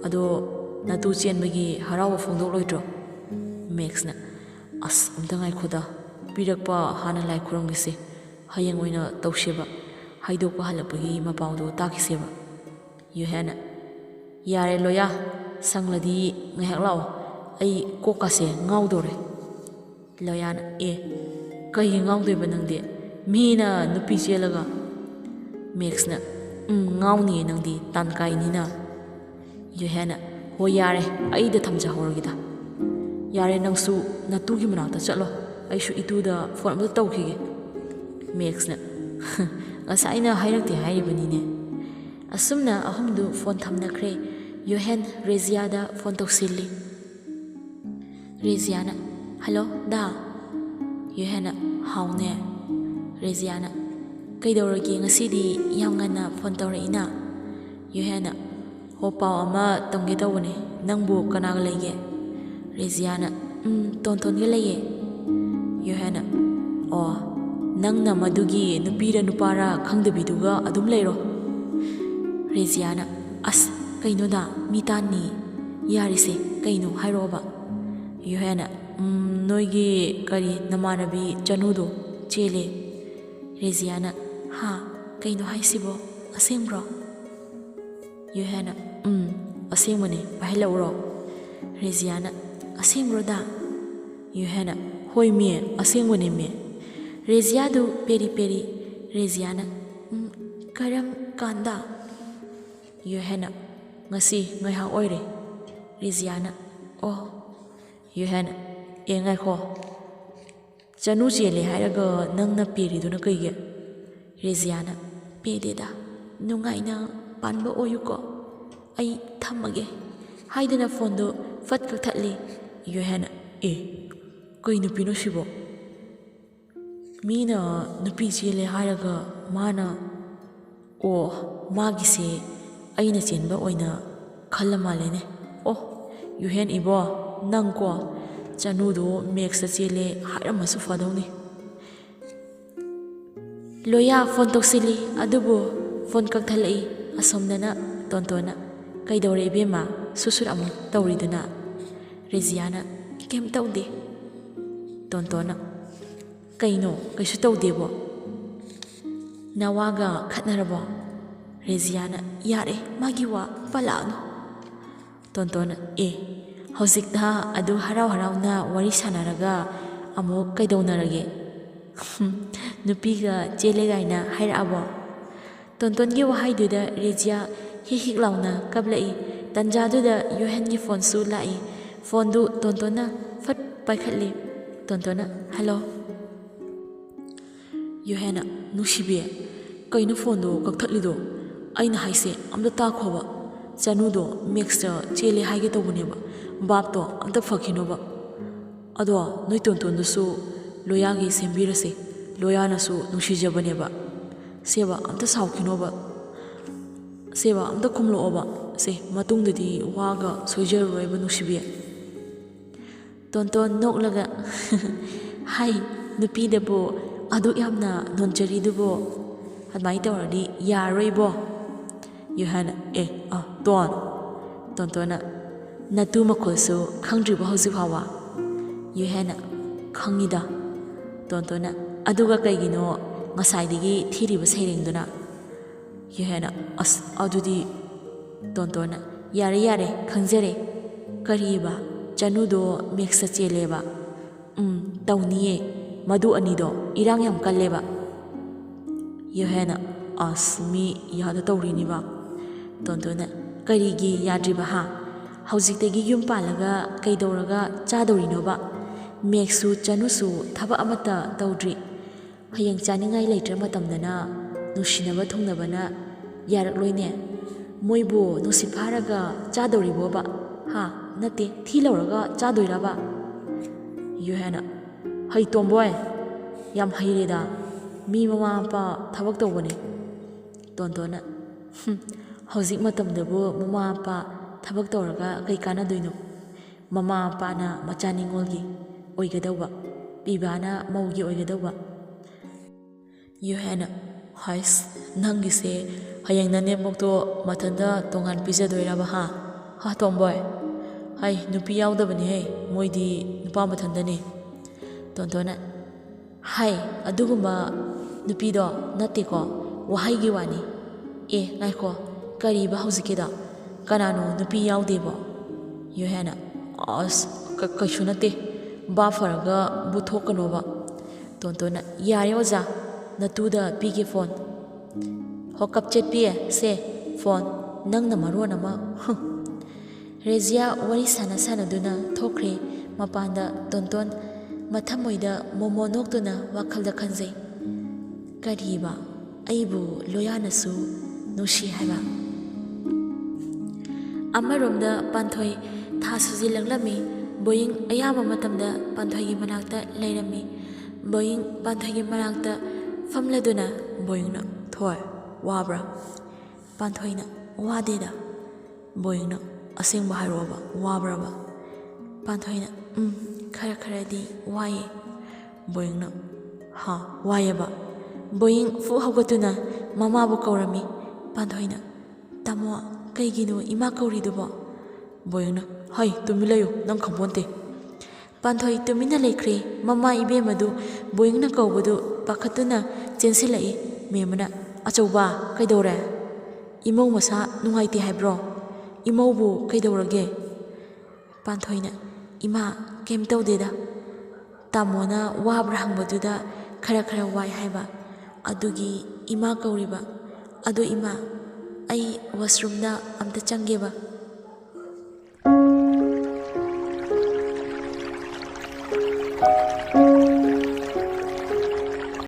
ꯑꯗꯣ ꯅꯇꯨ ꯆꯦꯟꯕꯒꯤ ꯍꯔꯥꯎꯕ ꯐꯣꯡꯗꯣꯛꯂꯣꯏꯗ꯭ꯔꯣ? ꯃꯦꯛꯁꯅ, ꯑꯁ, ꯑꯝꯇ ꯉꯥꯏꯈꯣꯗ, ꯄꯤꯔꯛꯄ ꯍꯥꯟꯅ ꯂꯥꯏ ꯈꯨꯔꯨꯝꯒꯦꯁꯦ, ꯍꯌꯦꯡ ꯑꯣꯏꯅ ꯇꯧꯁꯦꯕ, ꯍꯥꯏꯗꯣꯛꯄ ꯍꯜꯂꯛꯄꯒꯤ ꯃꯄꯥꯎꯗꯣ ꯇꯥꯈꯤꯁꯦꯕ꯫ ꯌꯨꯍꯦꯟꯅ, ꯌꯥꯔꯦ ꯂꯣꯌꯥ, ꯁꯪꯂꯗꯤ ꯉꯥꯏꯍꯥꯛ ꯂꯥꯛꯑꯣ, ꯑꯩ ꯀꯣꯛꯀꯥꯁꯦ ꯉꯥꯎꯗꯣꯔꯦ꯫ ꯂꯣꯌꯥꯅ, ꯑꯦ, ꯀꯩꯒꯤ ꯉꯥꯎꯗꯣꯏꯕ ꯅꯪꯗꯤ? ꯃꯤꯅ ꯅꯨꯄꯤ ꯆꯦꯜꯂꯒ꯫ ꯃꯦꯛꯁꯅ, ꯎꯝ, ꯉꯥꯎꯅꯤꯌꯦ ꯅꯪꯗꯤ, ꯇꯥꯟꯀꯥꯏꯅꯤꯅ꯫ ꯌꯨꯍꯦꯟꯅ, ꯍꯣꯏ ꯌꯥꯔꯦ, ꯑꯩꯗ ꯊꯝꯖꯍꯧꯔꯒꯦꯗ꯫ "ꯌꯥꯔꯦ, ꯅꯪꯁꯨ ꯅꯇꯨꯒꯤ ꯃꯅꯥꯛꯇ ꯆꯠꯂꯣ, ꯑꯩꯁꯨ ꯏꯇꯨꯗ ꯐꯣꯟ ꯑꯝꯇ ꯇꯧꯈꯤꯒꯦ꯫" ꯃꯦꯛꯁꯅ, "ꯉꯁꯥꯏꯅ ꯍꯥꯏꯔꯛꯇꯦ ꯍꯥꯏꯔꯤꯕꯅꯤꯅꯦ꯫" ꯑꯁꯨꯝꯅ ꯑꯍꯨꯝꯗꯨ ꯐꯣꯟ ꯊꯝꯅꯈ꯭ꯔꯦ꯫ ꯌꯣꯍꯦꯟ ꯔꯦꯖꯤꯌꯥꯗ ꯐꯣꯟ ꯇꯧꯁꯤꯜꯂꯤ꯫ ꯔꯦꯖꯤꯌꯥꯅ, "ꯍꯜꯂꯣ, ꯗꯥ꯫" ꯌꯣꯍꯦꯟꯅ, "ꯍꯥꯎꯅꯦ꯫" ꯔꯦꯖꯤꯌꯥꯅ, "ꯀꯩꯗꯧꯔꯒꯦ ꯉꯁꯤꯗꯤ ꯌꯥꯝ ꯉꯟꯅ ꯐꯣꯟ ꯇꯧꯔꯛꯏꯅ?" ꯌꯣꯍꯦꯟꯅ, "ꯍꯣ, ꯄꯥꯎ ꯑꯃ ꯇꯝꯒꯦ ꯇꯧꯕꯅꯦ, ꯅꯪꯕꯨ ꯀꯅꯥꯒ ꯂꯩꯒꯦ?" ꯔꯦꯖꯤꯌꯥꯅ, "ꯎꯝ, ꯇꯣꯟꯇꯣꯟꯒ ꯂꯩꯌꯦ꯫" ꯌꯣꯍꯦꯟꯅ, "ꯑꯣ, ꯅꯪꯅ ꯃꯗꯨꯒꯤ ꯅꯨꯄꯤꯔ ꯅꯨꯄꯥꯔ ꯈꯪꯗꯕꯤꯗꯨꯒ ꯑꯗꯨꯝ ꯂꯩꯔꯣ꯫" ꯔꯦꯖꯤꯌꯥꯅ, "ꯑꯁ, ꯀꯩꯅꯣꯗ, ꯃꯤ ꯇꯥꯅꯤ꯫ ꯌꯥꯔꯤꯁꯦ, ꯀꯩꯅꯣ ꯍꯥꯏꯔꯛꯑꯣꯕ꯫" ꯌꯣꯍꯦꯟꯅ, "ꯎꯝ, ꯅꯣꯏꯒꯤ ꯀꯔꯤ, ꯅꯃꯥꯟꯅꯕꯤ ꯆꯅꯨꯗꯣ ꯆꯦꯜꯂꯦ꯫" ꯔꯦꯖꯤꯌꯥꯅ, "ꯍꯥ? ꯀꯩꯅꯣ ꯍꯥꯏꯁꯤꯕꯣ? ꯑꯁꯦꯡꯕ꯭ꯔꯣ?" ꯌꯣꯍꯦꯟꯅ, "ꯎꯝ, ꯑꯁꯦꯡꯕꯅꯦ, ꯄꯥꯏꯍꯜꯂꯛꯎꯔꯣ?" ꯔꯦꯖꯤꯌꯥꯅ, "ꯑꯁꯦꯡꯕ꯭ꯔꯣꯗ?" ꯌꯣꯍꯦꯟꯅ, "ꯍꯣꯏ ꯃꯤ, ꯑꯁꯦꯡꯕꯅꯦ ꯃꯤ꯫" ꯔꯦꯖꯤꯌꯥꯗꯨ ꯄꯦꯔꯤ ꯄꯦꯔꯤ꯫ ꯔꯦꯖꯤꯌꯥꯅ, "ꯎꯝ, ꯀꯔꯝ ꯀꯥꯟꯗ?" ꯌꯣꯍꯦꯟꯅ, "ꯉꯁꯤ ꯉꯥꯏꯍꯥꯛ ꯑꯣꯏꯔꯦ꯫" ꯔꯦꯖꯤꯌꯥꯅ, "ꯑꯣ꯫" ꯌꯣꯍꯦꯟꯅ, "ꯑꯦ, ꯉꯥꯏꯈꯣ꯫ ꯆꯅꯨ ꯆꯦꯜꯂꯦ ꯍꯥꯏꯔꯒ ꯅꯪꯅ ꯄꯦꯔꯤꯗꯨꯅ ꯀꯩꯒꯤ?" ꯔꯦꯖꯤꯌꯥꯅ, "ꯄꯦꯗꯦꯗ, ꯅꯨꯡꯉꯥꯏꯅ ꯄꯥꯟꯕ ꯑꯣꯏꯌꯨꯀꯣ, ꯑꯩ ꯊꯝꯃꯒꯦ" ꯍꯥꯏꯗꯨꯅ ꯐꯣꯟꯗꯨ ꯐꯠ ꯀꯛꯊꯠꯂꯤ꯫ ꯌꯣꯍꯦꯟꯅ, "ꯑꯦ, ꯀꯩ ꯅꯨꯄꯤꯅꯣ ꯁꯤꯕꯣ? ꯃꯤꯅ ꯅꯨꯄꯤ ꯆꯦꯜꯂꯦ ꯍꯥꯏꯔꯒ ꯃꯥꯅ, ꯑꯣ, ꯃꯥꯒꯤꯁꯦ ꯑꯩꯅ ꯆꯦꯟꯕ ꯑꯣꯏꯅ ꯈꯜꯂ ꯃꯥꯜꯂꯦꯅꯦ꯫ ꯑꯣ, ꯌꯨꯍꯦꯟ ꯏꯕꯣ, ꯅꯪꯀꯣ, ꯆꯅꯨꯗꯣ ꯃꯦꯛꯁꯇ ꯆꯦꯜꯂꯦ ꯍꯥꯏꯔꯝꯃꯁꯨ ꯐꯗꯧꯅꯤ꯫" ꯂꯣꯌꯥ ꯐꯣꯟ ꯇꯧꯁꯤꯜꯂꯤ, ꯑꯗꯨꯕꯨ ꯐꯣꯟ ꯀꯛꯊꯠꯂꯛꯏ꯫ ꯑꯁꯣꯝꯗꯅ ꯇꯣꯟꯇꯣꯟꯅ, "ꯀꯩꯗꯧꯔꯦ ꯏꯕꯦꯝꯃ, ꯁꯨꯠ ꯁꯨꯠ ꯑꯃꯨꯛ ꯇꯧꯔꯤꯗꯨꯅ?" ꯔꯦꯖꯤꯌꯥꯅ, "ꯀꯩꯝ ꯇꯧꯗꯦ꯫" ꯇꯣꯟꯇꯣꯟꯅ, "ꯀꯩꯅꯣ, ꯀꯩꯁꯨ ꯇꯧꯗꯦꯕꯣ? ꯅꯋꯥꯒ ꯈꯠꯅꯔꯕꯣ?" ꯔꯦꯖꯤꯌꯥꯅ, "ꯌꯥꯔꯦ, ꯃꯥꯒꯤ ꯋꯥ ꯄꯜꯂꯛꯑꯅꯨ꯫" ꯇꯣꯟꯇꯣꯟꯅ, "ꯑꯦ, ꯍꯧꯖꯤꯛꯇ ꯑꯗꯨ ꯍꯔꯥꯎ ꯍꯔꯥꯎꯅ ꯋꯥꯔꯤ ꯁꯥꯟꯅꯔꯒ ꯑꯃꯨꯛ ꯀꯩꯗꯧꯅꯔꯒꯦ? ꯅꯨꯄꯤꯒ ꯆꯦꯜꯂꯦ ꯀꯥꯏꯅ ꯍꯥꯏꯔꯛꯑꯕꯣ?" ꯇꯣꯟꯇꯣꯟꯒꯤ ꯋꯥꯍꯩꯗꯨꯗ ꯔꯦꯖꯤꯌꯥ ꯍꯤꯛ ꯍꯤꯛ ꯂꯥꯎꯅ ꯀꯞꯂꯛꯏ꯫ ꯇꯟꯖꯥꯗꯨꯗ ꯌꯨꯍꯦꯟꯒꯤ ꯐꯣꯟꯁꯨ ꯂꯥꯛꯏ꯫ ꯐꯣꯟꯗꯨ ꯇꯣꯟꯇꯣꯟꯅ ꯐꯠ ꯄꯥꯏꯈꯠꯂꯤ꯫ ꯇꯣꯟꯇꯣꯟꯅ, "ꯍꯜꯂꯣ?" ꯌꯨꯍꯦꯟꯅ, "ꯅꯨꯡꯁꯤꯕꯤ, ꯀꯩꯅꯣ ꯐꯣꯟꯗꯣ ꯀꯛꯊꯠꯂꯤꯗꯣ? ꯑꯩꯅ ꯍꯥꯏꯁꯦ ꯑꯝꯇ ꯇꯥꯈꯣꯕ꯫ ꯆꯅꯨꯗꯣ ꯃꯦꯛꯁꯇ ꯆꯦꯜꯂꯦ ꯍꯥꯏꯒꯦ ꯇꯧꯕꯅꯦꯕ꯫ ꯕꯥꯞꯇꯣ ꯑꯝꯇ ꯐꯈꯤꯅꯣꯕ꯫ ꯑꯗꯣ ꯅꯣꯏ ꯇꯣꯟꯇꯣꯟꯗꯨꯁꯨ ꯂꯣꯌꯥꯒꯤ ꯁꯦꯝꯕꯤꯔꯁꯦ꯫ ꯂꯣꯌꯥꯅꯁꯨ ꯅꯨꯡꯁꯤꯖꯕꯅꯦꯕ꯫ ꯁꯦꯕ, ꯑꯝꯇ ꯁꯥꯎꯈꯤꯅꯣꯕ꯫ ꯁꯦꯕ, ꯑꯝꯇ ꯈꯨꯝꯂꯛꯑꯣꯕ꯫ ꯁꯦ, ꯃꯇꯨꯡꯗꯗꯤ ꯋꯥꯒ ꯁꯣꯏꯖꯔꯔꯣꯏꯕ, ꯅꯨꯡꯁꯤꯕꯤ꯫" ꯇꯣꯟꯇꯣꯟ ꯅꯣꯛꯂꯒ, "ꯍꯥꯏ, ꯅꯨꯄꯤꯗꯕꯨ ꯑꯗꯨꯛ ꯌꯥꯝꯅ ꯅꯣꯟꯖꯔꯤꯗꯨꯕꯨ? ꯑꯗꯨꯃꯥꯏꯅ ꯇꯧꯔꯗꯤ ꯌꯥꯔꯣꯏꯕꯣ꯫" ꯌꯨꯍꯦꯟꯅ, "ꯑꯦ, ꯑ, ꯇꯣꯟ꯫" ꯇꯣꯟꯇꯣꯟꯅ, "ꯅꯇꯨ ꯃꯈꯣꯜꯁꯨ ꯈꯪꯗ꯭ꯔꯤꯕꯣ ꯍꯧꯖꯤꯛ ꯐꯥꯎꯕ?" ꯌꯨꯍꯦꯟꯅ, "ꯈꯪꯉꯤꯗ꯫" ꯇꯣꯟꯇꯣꯟꯅ, "ꯑꯗꯨꯒ ꯀꯩꯒꯤꯅꯣ ꯉꯁꯥꯏꯗꯒꯤ ꯊꯤꯔꯤꯕ ꯁꯩꯔꯦꯡꯗꯨꯅ?" ꯌꯨꯍꯦꯟꯅ, "ꯑꯁ, ꯑꯗꯨꯗꯤ꯫" ꯇꯣꯟꯇꯣꯟꯅ, "ꯌꯥꯔꯦ, ꯌꯥꯔꯦ, ꯈꯪꯖꯔꯦ꯫ ꯀꯔꯤꯕ? ꯆꯅꯨꯗꯣ ꯃꯦꯛꯁꯇ ꯆꯦꯜꯂꯦꯕ? ꯎꯝ, ꯇꯧꯅꯤꯌꯦ꯫ ꯃꯗꯨ ꯑꯅꯤꯗꯣ ꯏꯔꯥꯡ ꯌꯥꯝ ꯀꯜꯂꯦꯕ꯫" ꯌꯨꯍꯦꯟꯅ, "ꯑꯁ, ꯃꯤ ꯌꯥꯗ ꯇꯧꯔꯤꯅꯤꯕ꯫" ꯇꯣꯟꯇꯣꯟꯅ, "ꯀꯔꯤꯒꯤ ꯌꯥꯗ꯭ꯔꯤꯕ ꯍꯥ? ꯍꯧꯖꯤꯛꯇꯒꯤ ꯌꯨꯝ ꯄꯥꯜꯂꯒ ꯀꯩꯗꯧꯔꯒ ꯆꯥꯗꯧꯔꯤꯅꯣꯕ? ꯃꯦꯛꯁꯁꯨ ꯆꯅꯨꯁꯨ ꯊꯕꯛ ꯑꯃꯠꯇ ꯇꯧꯗ꯭ꯔꯤ꯫ ꯍꯌꯦꯡ ꯆꯥꯅꯤꯡꯉꯥꯏ ꯂꯩꯇ꯭ꯔ ꯃꯇꯝꯗꯅ ꯅꯨꯡꯁꯤꯅꯕ ꯊꯨꯡꯅꯕꯅ ꯌꯥꯔꯛꯂꯣꯏꯅꯦ꯫ ꯃꯣꯏꯕꯨ ꯅꯨꯡꯁꯤꯠ ꯐꯥꯔꯒ ꯆꯥꯗꯧꯔꯤꯕꯣꯕ? ꯍꯥ? ꯅꯠꯇꯦ, ꯊꯤ ꯂꯧꯔꯒ ꯆꯥꯗꯣꯏꯔꯕ?" ꯌꯨꯍꯦꯟꯅ, "ꯍꯩ ꯇꯣꯝꯕꯣꯏ, ꯌꯥꯝ ꯍꯩꯔꯦꯗ꯫ ꯃꯤ ꯃꯃꯥ ꯃꯄꯥ ꯊꯕꯛ ꯇꯧꯕꯅꯦ꯫" ꯇꯣꯟꯇꯣꯟꯅ, "ꯍꯨꯝ, ꯍꯧꯖꯤꯛ ꯃꯇꯝꯗꯕꯨ ꯃꯃꯥ ꯃꯄꯥ ꯊꯕꯛ ꯇꯧꯔꯒ ꯀꯩ ꯀꯥꯟꯅꯗꯣꯏꯅꯣ? ꯃꯃꯥ ꯃꯄꯥꯅ ꯃꯆꯥ ꯅꯤꯉꯣꯜꯒꯤ ꯑꯣꯏꯒꯗꯧꯕ, ꯄꯤꯕꯥꯅ ꯃꯧꯒꯤ ꯑꯣꯏꯒꯗꯧꯕ꯫" ꯌꯨꯍꯦꯟꯅ, "ꯍꯥꯏꯁ, ꯅꯪꯒꯤꯁꯦ ꯍꯌꯦꯡ ꯅꯅꯦꯝꯕꯣꯛꯇꯣ ꯃꯊꯟꯇ ꯇꯣꯉꯥꯟ ꯄꯤꯖꯗꯣꯏꯔꯕ ꯍꯥ? ꯍꯥ, ꯇꯣꯝꯕꯣꯏ? ꯍꯥꯏ, ꯅꯨꯄꯤ ꯌꯥꯎꯗꯕꯅꯤꯍꯦ, ꯃꯣꯏꯗꯤ ꯅꯨꯄꯥ ꯃꯊꯟꯇꯅꯦ꯫" ꯇꯣꯟꯇꯣꯟꯅ, "ꯍꯥꯏ, ꯑꯗꯨꯒꯨꯝꯕ ꯅꯨꯄꯤꯗꯣ ꯅꯠꯇꯦꯀꯣ, ꯋꯥꯍꯩꯒꯤ ꯋꯥꯅꯤ꯫ ꯑꯦ, ꯉꯥꯏꯈꯣ, ꯀꯔꯤꯕ ꯍꯧꯖꯤꯛꯀꯤꯗꯣ? ꯀꯅꯥꯅꯣ ꯅꯨꯄꯤ ꯌꯥꯎꯗꯦꯕꯣ?" ꯌꯨꯍꯦꯟꯅ, "ꯑꯁ, ꯀ-, ꯀꯩꯁꯨ ꯅꯠꯇꯦ, ꯚꯥꯞ ꯐꯔꯒ ꯕꯨꯠ ꯊꯣꯛꯀꯅꯣꯕ꯫" ꯇꯣꯟꯇꯣꯟꯅ, "ꯌꯥꯔꯦ ꯑꯣꯖꯥ, ꯅꯇꯨꯗ ꯄꯤꯒꯦ ꯐꯣꯟ꯫ ꯍꯣ, ꯀꯞꯆꯦꯠꯄꯤ, ꯁꯦ ꯐꯣꯟ, ꯅꯪꯅ ꯃꯔꯣꯟ ꯑꯃ, ꯍꯨꯝ꯫" ꯔꯦꯖꯤꯌꯥ ꯋꯥꯔꯤ ꯁꯥꯟꯅ ꯁꯥꯟꯅꯗꯨꯅ ꯊꯣꯛꯈ꯭ꯔꯦ꯫ ꯃꯄꯥꯟꯗ ꯇꯣꯟꯇꯣꯟ ꯃꯊꯃꯣꯏꯗ ꯃꯣꯃꯣ ꯅꯣꯛꯇꯨꯅ ꯋꯥꯈꯜꯗ ꯈꯟꯖꯩ꯫ ꯀꯔꯤꯕ? ꯑꯩꯕꯨ ꯂꯣꯌꯥꯅꯁꯨ ꯅꯨꯡꯁꯤ ꯍꯥꯏꯕ? ꯑꯃꯔꯣꯝꯗ ꯄꯥꯟꯊꯣꯏ ꯊꯥ ꯁꯨꯖꯤꯜꯂꯛꯂꯝꯃꯤ꯫ ꯕꯣꯌꯤꯡ ꯑꯌꯥꯝꯕ ꯃꯇꯝꯗ ꯄꯥꯟꯊꯣꯏꯒꯤ ꯃꯅꯥꯛꯇ ꯂꯩꯔꯝꯃꯤ꯫ ꯕꯣꯌꯤꯡ ꯄꯥꯟꯊꯣꯏꯒꯤ ꯃꯅꯥꯛꯇ ꯐꯝꯂꯗꯨꯅ ꯕꯣꯌꯤꯡꯅ, "ꯊꯣꯏ, ꯋꯥꯕ꯭ꯔꯥ?" ꯄꯥꯟꯊꯣꯏꯅ, "ꯋꯥꯗꯦꯗ꯫" ꯕꯣꯌꯤꯡꯅ, "ꯑꯁꯦꯡꯕ ꯍꯥꯏꯔꯛꯑꯣꯕ, ꯋꯥꯕ꯭ꯔꯕ?" ꯄꯥꯟꯊꯣꯏꯅ, "ꯎꯝ, ꯈꯔ ꯈꯔꯗꯤ ꯋꯥꯏꯌꯦ꯫" ꯕꯣꯌꯤꯡꯅ, "ꯍꯥ, ꯋꯥꯏꯌꯦꯕ?" ꯕꯣꯌꯤꯡ ꯐꯨꯛ ꯍꯧꯒꯠꯇꯨꯅ ꯃꯃꯥꯕꯨ ꯀꯧꯔꯝꯃꯤ꯫ ꯄꯥꯟꯊꯣꯏꯅ, "ꯇꯥꯃꯣ, ꯀꯩꯒꯤꯅꯣ ꯏꯃꯥ ꯀꯧꯔꯤꯗꯨꯕꯣ?" ꯕꯣꯌꯤꯡꯅ, "ꯍꯩ, ꯇꯨꯃꯤꯟ ꯂꯩꯌꯨ, ꯅꯪ ꯈꯪꯄꯣꯟꯇꯦ꯫" ꯄꯥꯟꯊꯣꯏ ꯇꯨꯃꯤꯟꯅ ꯂꯩꯈ꯭ꯔꯦ꯫ ꯃꯃꯥ ꯏꯕꯦꯝꯃꯗꯨ ꯕꯣꯌꯤꯡꯅ ꯀꯧꯕꯗꯨ ꯄꯥꯈꯠꯇꯨꯅ ꯆꯦꯟꯁꯤꯜꯂꯛꯏ꯫ ꯃꯦꯝꯃꯅ, "ꯑꯆꯧꯕ, ꯀꯩꯗꯧꯔꯦ? ꯏꯃꯧ ꯃꯁꯥ ꯅꯨꯡꯉꯥꯏꯇꯦ ꯍꯥꯏꯕ꯭ꯔꯣ? ꯏꯃꯧꯕꯨ ꯀꯩꯗꯧꯔꯒꯦ?" ꯄꯥꯟꯊꯣꯏꯅ, "ꯏꯃꯥ, ꯀꯩꯝ ꯇꯧꯗꯦꯗ꯫ ꯇꯥꯃꯣꯅ ꯋꯥꯕ꯭ꯔꯥ ꯍꯪꯕꯗꯨꯗ ꯈꯔ ꯈꯔ ꯋꯥꯏ ꯍꯥꯏꯕ, ꯑꯗꯨꯒꯤ ꯏꯃꯥ ꯀꯧꯔꯤꯕ꯫ ꯑꯗꯨ ꯏꯃꯥ, ꯑꯩ ꯋꯥꯁꯔꯨꯝꯗ ꯑꯝꯇ ꯆꯪꯒꯦꯕ꯫"